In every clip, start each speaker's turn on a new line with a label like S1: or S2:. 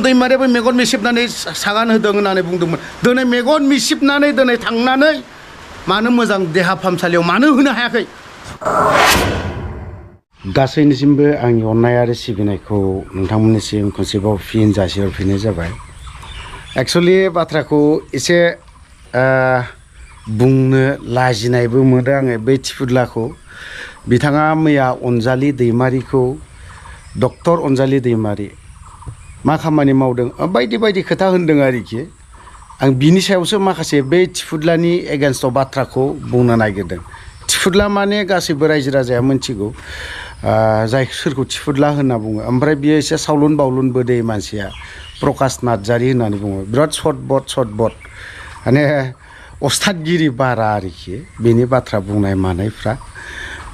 S1: दैमारियाबो मेगन मिसिबनानै सागान होदों होननानै बुंदोंमोन दिनै मेगन मिसिबनानै दिनै थांनानै मानो मोजां देहा फाहामसालियाव मानो होनो हायाखै गासैनिसिमबो आंनि अननाय आरो सिबिनायखौ नोंथांमोननिसिम खनसेबाव फिन जासिहरफिननाय जाबाय एक्चुअली बाथ्राखौ एसे बुंनो लाजिनायबो मोनो आङो बै थिफुदलाखौ बिथाङा मैया अनजालि दैमारिखौ डक्टर अनजालि दैमारि मा खामानि मावदों बायदि बायदि खोथा होनदों आरोखि आं बिनि सायावसो माखासे बै थिफुदलानि एगेन्स्टआव बाथ्राखौ बुंनो नागिरदों थिफुदला माने गासैबो रायजो राजाया मिथिगौ जाय सोरखौ थिफुदला होनना बुङो ओमफ्राय बियो एसे सावलुन बावलुनबो दै मानसिया प्रकाश नार्जारी होननानै बुङो बिराद सर्टबट माने अस्थादगिरि बारा आरोखि बेनि बाथ्रा बुंनाय मानायफ्रा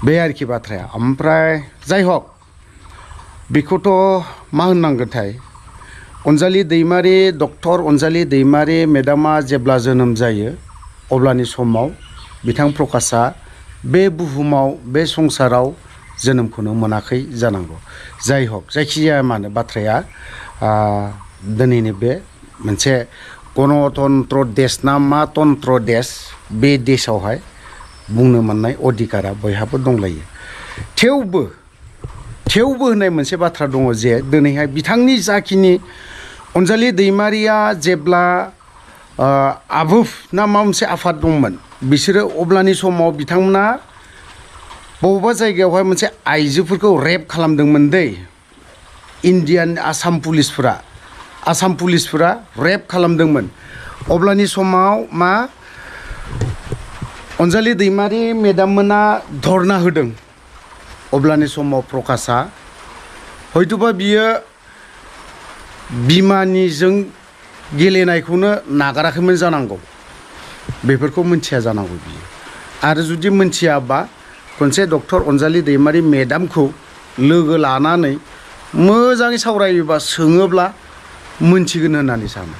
S1: बे आरोखि बाथ्राया ओमफ्राय जाय हक बेखौथ' मा होननांगोनथाय अनजालि दैमारि डक्टर अनजालि दैमारि मेडामा जेब्ला जोनोम जायो अब्लानि समाव बिथां प्रकाशआ बे बुहुमाव बे संसाराव जोनोमखौनो मोनाखै जानांगौ जाय हक जायखिजाया मानो बाथ्राया दिनैनि बे मोनसे गणतन्त्र देश ना मा तन्त्र देश बे देशआवहाय बुंनो मोननाय अधिकारा बयहाबो दंलायो थेवबो होननाय मोनसे बाथ्रा दङ जे दिनैहाय बिथांनि जाखिनि अनजालि दैमारिया जेब्ला आबुफ ना मा मोनसे आफाद दंमोन बिसोरो अब्लानि समाव बिथांमोना बबेबा जायगायावहाय मोनसे आइजोफोरखौ रेप खालामदोंमोन दै इन्डियान आसाम पुलिसफोरा रेप खालामदोंमोन अब्लानि समाव मा अनजालि दैमारि मेडाम मोना धरना होदों अब्लानि समाव प्रकाशआ हयथ'बा बियो बिमानिजों गेलेनायखौनो नागाराखैमोन जानांगौ बेफोरखौ मिथिया जानांगौ बियो आरो जुदि मिथियाबा खनसे डक्टर अनजालि दैमारि मेडामखौ लोगो लानानै मोजाङै सावरायोबा सोङोब्ला मोनथिगोन होननानै सानो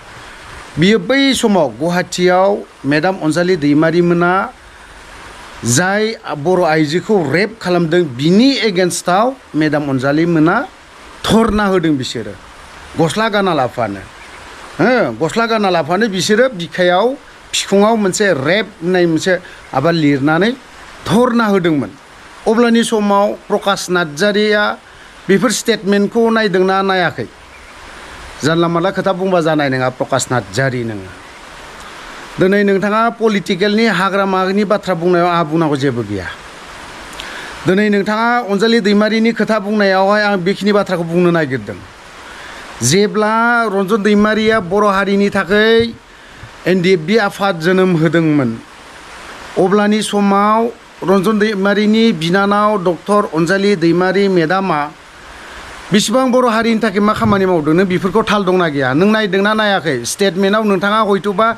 S1: बियो बै समाव गुवाहाटियाव मेडाम अनजालि दैमारि मोना जाय बर' आइजोखौ रेप खालामदों बिनि एगेन्स्टआव मेडाम अनजालि मोना धरना होदों बिसोरो गस्ला गाना लाफानो बिसोरो बिखायाव फिखुङाव मोनसे रेप होननाय मोनसे माबा लिरनानै धरना होदोंमोन अब्लानि समाव प्रकाश नार्जारीया बेफोर स्टेटमेन्टखौ नायदोंना नायाखै जानला मानला खोथा बुंबा जानाय नङा प्रकाश नार्जारी नोङो दिनै नोंथाङा पलिटिकेलनि हाग्रामानि बाथ्रा बुंनायाव आंहा बुंनांगौ जेबो गैया दिनै नोंथाङा अनजालि दैमारिनि खोथा बुंनायावहाय आं बेखिनि बाथ्राखौ बुंनो नागिरदों जेब्ला रन्जन दैमारिया बर' हारिनि थाखाय NDFB आफाद जोनोम होदोंमोन अब्लानि समाव रन्जन दैमारिनि बिनानाव डक्टर अनजालि दैमारि मेडामा बेसेबां बर' हारिनि थाखाय मा खामानि मावदों नों बेफोरखौ थाल दंना गैया नों नायदोंना नायाखै स्टेटमेन्टआव नोंथाङा हयथ'बा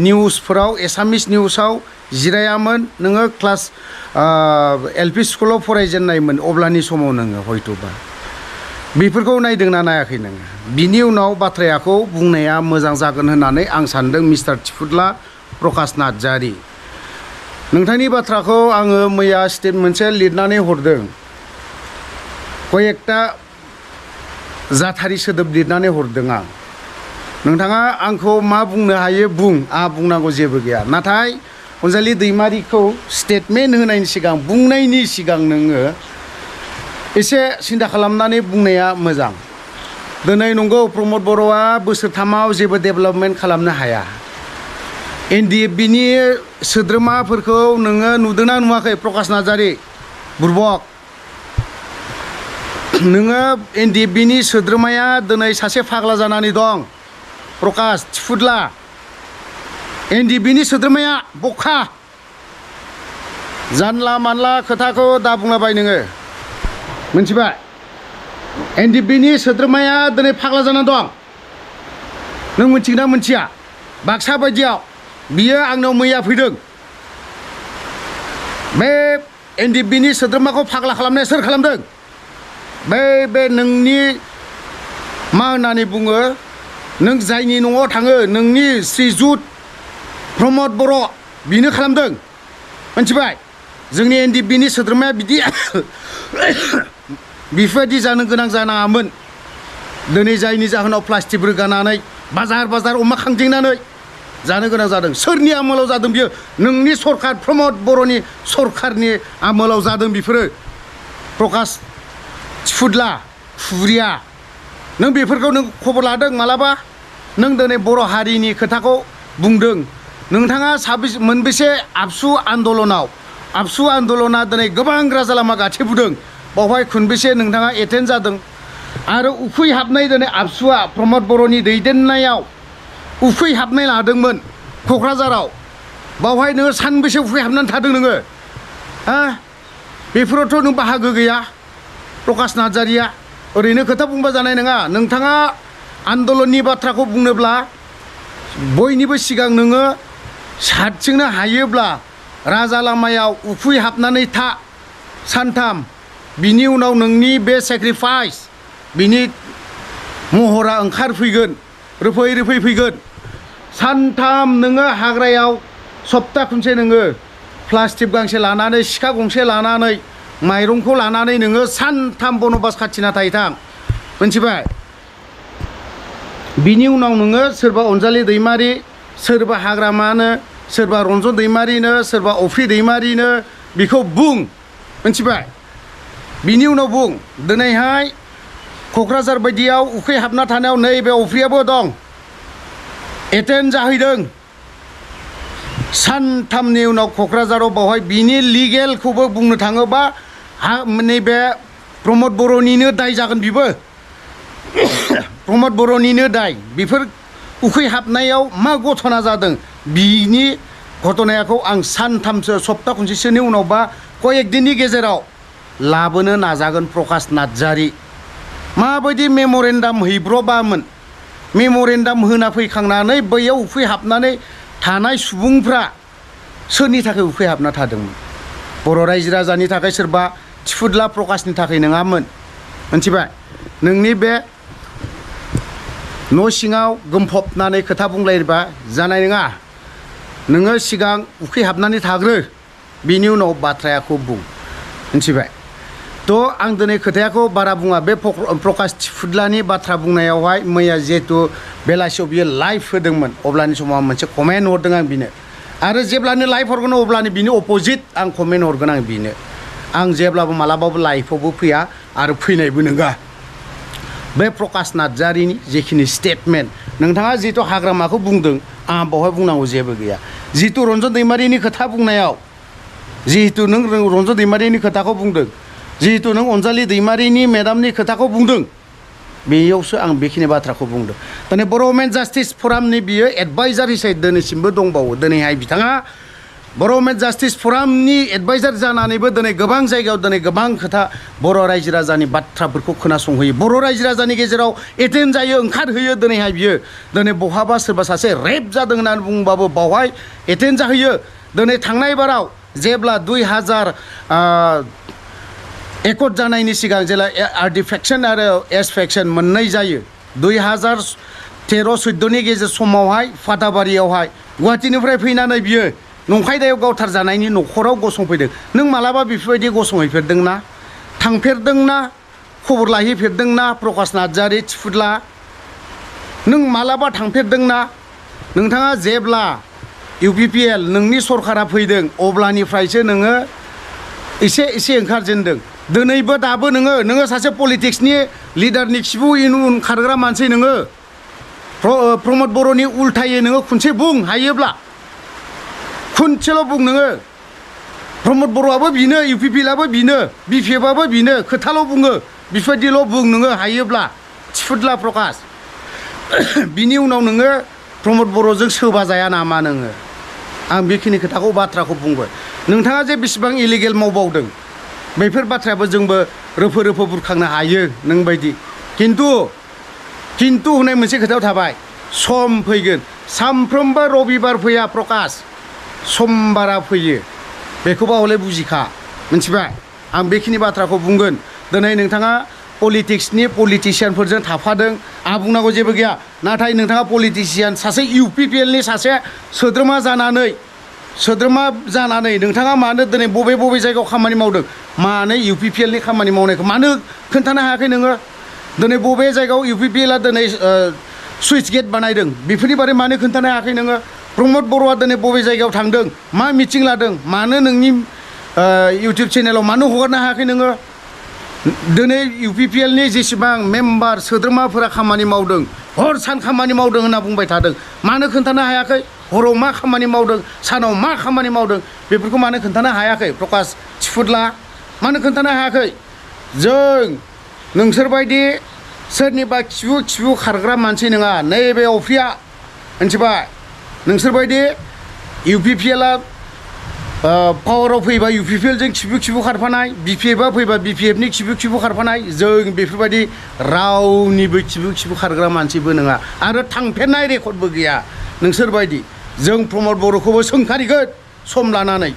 S1: निउसफोराव एसामिस निउसाव जिरायामोन नोङो क्लास LP स्कुलाव फरायजेननायमोन अब्लानि समाव नोङो हयथ'बा बेफोरखौ नायदोंना नायाखै नोङो बिनि उनाव बाथ्राखौ बुंनाया मोजां जागोन होननानै आं सानदों मिस्टार थिफुदला प्रकाश नार्जारी नोंथांनि बाथ्राखौ आङो मैया स्टेटमेन्ट मोनसे लिरनानै हरदों कयेकटा जाथारि सोदोब लिरनानै हरदों आं नोंथाङा आंखौ मा बुंनो हायो बुं आंहा बुंनांगौ जेबो गैया नाथाय अनजालि दैमारिखौ स्टेटमेन्ट होनायनि सिगां बुंनायनि सिगां नोङो एसे सिन्था खालामनानै बुंनाया मोजां दिनै नंगौ प्रमद बर'आ बोसोरथामाव जेबो डेभेलपमेन्ट खालामनो हाया NDFBनि सोद्रोमाफोरखौ नोङो नुदोंना नुवाखै प्रकाश नार्जारी बुरबक नोङो NDFBनि सोद्रोमाया दिनै सासे फाग्ला जानानै दं प्रकाश थिफुदला NDFBनि सोद्रोमाया बखा जानला मानला खोथाखौ दा बुंलाबाय नोङो मिथिबाय NDFBनि सोद्रोमाया दिनै फाग्ला जानानै दं नों मिथिगोना मिथिया बाक्सा बायदियाव बियो आंनाव मैया फैदों बे NDFBनि सोद्रोमाखौ फाग्ला खालामनाया सोर खालामदों बे नोंनि मा होननानै बुङो नों जायनि न'आव थाङो नोंनि श्रीजुत प्रमद बर' बिनो खालामदों मिथिबाय जोंनि NDFBनि सोद्रोमाया बिदि बेफोरबायदि जानो गोनां जानाङामोन दिनै जायनि जाहोनाव प्लास्टिक रोगानानै बाजार अमा खांदिंनानै जानो गोनां जादों सोरनि आमोलाव जादों बियो नोंनि सरखार प्रमद बर'नि सरखारनि आमोलाव जादों बेफोरो प्रकाश थिफुदला खुरिया नों बेफोरखौ नों खबर लादों मालाबा नों दिनै बर' हारिनि खोथाखौ बुंदों नोंथाङा मोनबेसे आबसु आन्दलना दिनै गोबां राजा लामा गाथेबुदों बावहाय खनबेसे नोंथाङा एटेन्ड जादों आरो उखैहाबनाय दिनै आबसुआ प्रमद बर'नि दैदेननायाव उखैहाबनाय लादोंमोन क'क्राझाराव बावहाय नोङो सानबेसे उखैहाबनानै थादों नोङो बेफोरावथ' नों बाहागो गैया प्रकाश नार्जारिया ओरैनो खोथा बुंबा जानाय नङा नोंथाङा आन्दलननि बाथ्राखौ बुंनोब्ला बयनिबो सिगां नोङो सारथिंनो हायोब्ला राजा लामायाव उखैहाबनानै था सानथाम बिनि उनाव नोंनि बे सेक्रिफाइस बिनि महरा ओंखारफैगोन रोफै फैगोन सानथाम नोङो हाग्रायाव सप्ता खनसे नोङो प्लास्टिक गांसे लानानै सिखा गंसे लानानै माइरंखौ लानानै नोङो सानथाम बनबास खाथिना थाहैथां मिथिबाय बिनि उनाव नोङो सोरबा अनजालि दैमारि सोरबा हाग्रामानो सोरबा रन्जन दैमारिनो सोरबा अफ्रि दैमारिनो बेखौ बुं मिथिबाय बिनि उनाव बुं दिनैहाय क'क्राझार बायदियाव उखैहाबना थानायाव नैबे अफ्रियाबो दं एटेन्ड जाहैदों सानथामनि उनाव क'क्राझाराव बावहाय बिनि लिगेलखौबो बुंनो थाङोबा नैबे प्रमद बर'निनो दाय जागोन बिबो प्रमद बर'निनो दाय बेफोर उखैहाबनायाव मा घटना जादों बिनि घटनाखौ आं सानथामसो सप्ता खनसेसोनि उनाव बा कयेक दिननि गेजेराव लाबोनो नाजागोन प्रकाश नार्जारी माबायदि मेम'रेन्डाम हैब्रबामोन मेम'रेन्डाम होना फैखांनानै बैयाव उखैहाबनानै थानाय सुबुंफ्रा सोरनि थाखाय उखैहाबना थादोंमोन बर' रायजो राजानि थाखाय सोरबा थिफुदला प्रकाशनि थाखाय नङामोन मिथिबाय नोंनि बे न' सिङाव गोमफबनानै खोथा बुंलायबा जानाय नङा नोङो सिगां उखैहाबनानै थाग्रो बिनि उनाव बाथ्राखौ बुं मिथिबाय थ' आं दिनै खोथाखौ बारा बुङा बे प्रकाश थिफुदलानि बाथ्रा बुंनायावहाय मैया जिहेतु बेलासियाव बियो लाइभ होदोंमोन अब्लानि समाव आं मोनसे कमेन्ट हरदों आं बिनो आरो जेब्लानो लाइभ हरगोन अब्लानो बिनि अपोजिट आं कमेन्ट हरगोन आं बिनो आं जेब्लाबो मालाबाबो लाइभआवबो फैया आरो फैनायबो नङा बे प्रकाश नार्जारीनि जेखिनि स्टेटमेन्ट नोंथाङा जिहेतु हाग्रामाखौ बुंदों आं बावहाय बुंनांगौ जेबो गैया जिहेतु रन्जन दैमारिनि खोथा बुंनायाव जिहेतु नों रन्जन दैमारिनि खोथाखौ बुंदों जिहेतु नों अनजालि दैमारिनि मेडामनि खोथाखौ बुंदों बेयावसो आं बेखिनि बाथ्राखौ बुंदों दिनै बर' वुमेन जास्टिस फरामनि बियो एडभाइजार हिसाबै दिनैसिमबो दंबावो दिनैहाय बिथाङा बर' वुमेन जास्टिस फरामनि एडभाइजार जानानैबो दिनै गोबां जायगायाव दिनै गोबां खोथा बर' रायजो राजानि बाथ्राफोरखौ खोनासंहोयो बर' रायजो राजानि गेजेराव एटेन्ड जायो ओंखारहोयो दिनैहाय बियो दिनै बहाबा सोरबा सासे रेप जादों होननानै बुंबाबो बावहाय एटेन्ड जाहैयो दिनै थांनाय बाराव जेब्ला 2000 एकर्ड जानायनि सिगां जेला आर्टिफेक्सन आरो एसफेक्सन मोननै जायो 2013-14नि गेजेर समावहाय फाथाबारियावहाय गुवाहाटीनिफ्राय फैनानै बियो नंखायदायाव गावथार जानायनि न'खराव गसंफैदों नों मालाबा बेफोरबायदि गसंहैफेरदोंना थांफेरदोंना खबर लाहैफेरदोंना प्रकाश नार्जारी थिफुदला नों मालाबा थांफेरदोंना नोंथाङा जेब्ला UPPL नोंनि सरकारा फैदों अब्लानिफ्रायसो नोङो एसे ओंखारजेनदों दिनैबो दाबो नोङो सासे पलिटिक्सनि लिडारनि खिबु उन खारग्रा मानसि नोङो प्रमद बर'नि उल्थायै नोङो खनसे बुं हायोब्ला खनसेल' बुं नोङो प्रमद बर'आबो बिनो UPPLआबो बिनो BPFआबो बिनो खोथाल' बुङो बेफोरबायदिल' बुं नोङो हायोब्ला थिफुदला प्रकाश बिनि उनाव नोङो प्रमद बर'जों सोबा जाया नामा नोङो आं बेखिनि खोथाखौ बाथ्राखौ बुंबाय नोंथाङा जे बेसेबां इलिगेल मावबावदों बेफोर बाथ्रायाबो जोंबो रोफो बुरखांनो हायो नों बायदि खिन्थु होननाय मोनसे खोथायाव थाबाय सम फैगोन सानफ्रोमबो रबिबार फैया प्रकाश समबारा फैयो बेखौबा हले बुजिखा मिथिबाय आं बेखिनि बाथ्राखौ बुंगोन दिनै नोंथाङा पलिटिशियानफोरजों थाफादों आं बुंनांगौ जेबो गैया नाथाय नोंथाङा पलिटिशियान सासे UPPLनि सासे सोद्रोमा जानानै नोंथाङा मानो दिनै बबे जायगायाव खामानि मावदों मानो UPPLनि खामानि मावनायखौ मानो खोन्थानो हायाखै नोङो दिनै बबे जायगायाव इउपिपिएलआ दिनै सुइस गेट बानायदों बेफोरनि बारै मानो खोन्थानो हायाखै नोङो प्रमद बर'आ दिनै बबे जायगायाव थांदों मा मिटिं लादों मानो नोंनि इउटिउब चेनेलाव मानो हगारनो हायाखै नोङो दिनै इउपिपिएलनि जेसेबां मेम्बार सोद्रोमाफोरा खामानि मावदों हर सान खामानि मावदों होनना बुंबाय थादों मानो खोन्थानो हायाखै हराव मा खामानि मावदों सानाव मा खामानि मावदों बेफोरखौ मानो खोन्थानो हायाखै प्रकाश चिफुदला मानो खोन्थानो हायाखै जों नोंसोरबायदि सोरनिबा खिबु खारग्रा मानसि नङा नैबे अफ्रिया मिन्थिबाय नोंसोरबायदि इउपिपिएलआ पावाराव फैबा इउपिपिएलजों खिबु खारफानाय बिपिएफआ फैबा बिपिएफनि खिबु खारफानाय जों बेफोरबायदि रावनिबो खिबु खारग्रा मानसिबो नङा आरो थांफेरनाय रेकर्डबो गैया नोंसोरबायदि जों प्रमद बर'खौबो सोंखारिगोन सम लानानै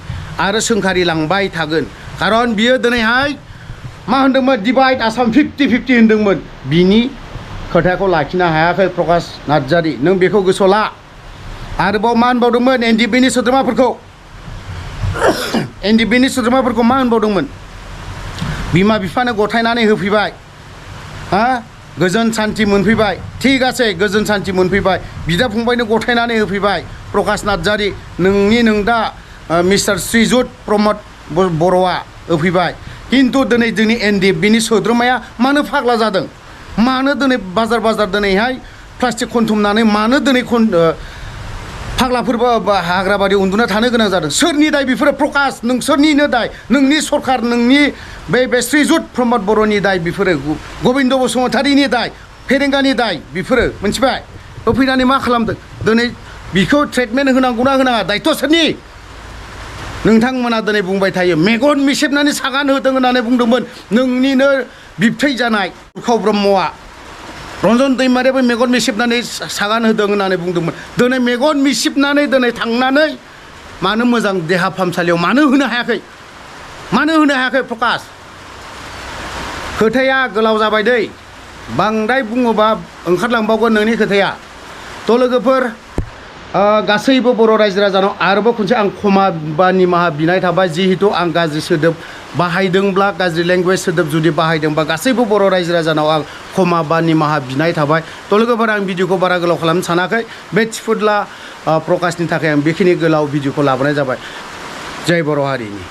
S1: आरो सोंखारिलांबाय थागोन खारन बियो दिनैहाय मा होनदोंमोन डिभाइड आसाम 50-50 होनदोंमोन बिनि खोथाखौ लाखिनो हायाखै प्रकाश नार्जारी नों बेखौ गोसोआव ला आरोबाव मा होनबावदोंमोन एनडिएफबिनि सोद्रोमाफोरखौ एनडिएफबिनि सोद्रोमाफोरखौ मा होनबावदोंमोन बिमा बिफानो गथायनानै होफैबाय हा गोजोन सान्थि मोनफैबाय थिग आसे गोजोन सान्थि मोनफैबाय बिदा फंबायनो गथायनानै होफैबाय प्रकाश नार्जारी नों दा मिस्टार श्रीजुत प्रमद बर'आ होफैबाय खिन्थु दिनै जोंनि एनडिएफबिनि सोद्रोमाया मानो फाग्ला जादों मानो दिनै बाजार दिनैहाय प्लास्टिक खनथुमनानै मानो दिनै फाग्लाफोरबो हाग्राबारि उन्दुना थानो गोनां जादों सोरनि दाय बेफोरो प्रकाश नोंसोरनिनो दाय नोंनि सरखार नोंनि बे श्रीजुत प्रमद बर'नि दाय बेफोरो गबिन्द बसुमतारीनि दाय फेरेंगानि दाय बेफोरो मिन्थिबाय होफैनानै मा खालामदों दिनै बिखौ ट्रिटमेन्ट होनांगौना होनाङा दायथ' सोरनि नोंथांमोना दिनै बुंबाय थायो मेगन मिसेबनानै सागान होदों होननानै बुंदोंमोन नोंनिनो बिबथै जानाय उरखाव ब्रह्मआ रन्जन दैमारियाबो मेगन मिसेबनानै सागान होदों होननानै बुंदोंमोन दिनै मेगन मिसेबनानै दिनै थांनानै मानो मोजां देहा फाहामसालियाव मानो होनो हायाखै प्रकाश खोथाया गोलाव जाबाय दै बांद्राय बुङोबा ओंखारलांबावगोन नोंनि खोथाया थ' लोगोफोर गासैबो बर' रायजो राजानाव आरोबाव खनसे आं क्षमा बा निमाहा बिनाय थाबाय जिहेतु आं गाज्रि सोदोब बाहायदोंब्ला गाज्रि लेंगुवेज सोदोब जुदि बाहायदोंबा गासैबो बर' रायजो राजानाव आं क्षमा बा निमाहा बिनाय थाबाय थ' लोगोफोर आं भिडिअखौ बारा गोलाव खालामनो सानाखै बे चिफुदला प्रकाशनि थाखाय आं बेखिनि गोलाव भिडिअखौ लाबोनाय जाबाय जय बर' हारिनि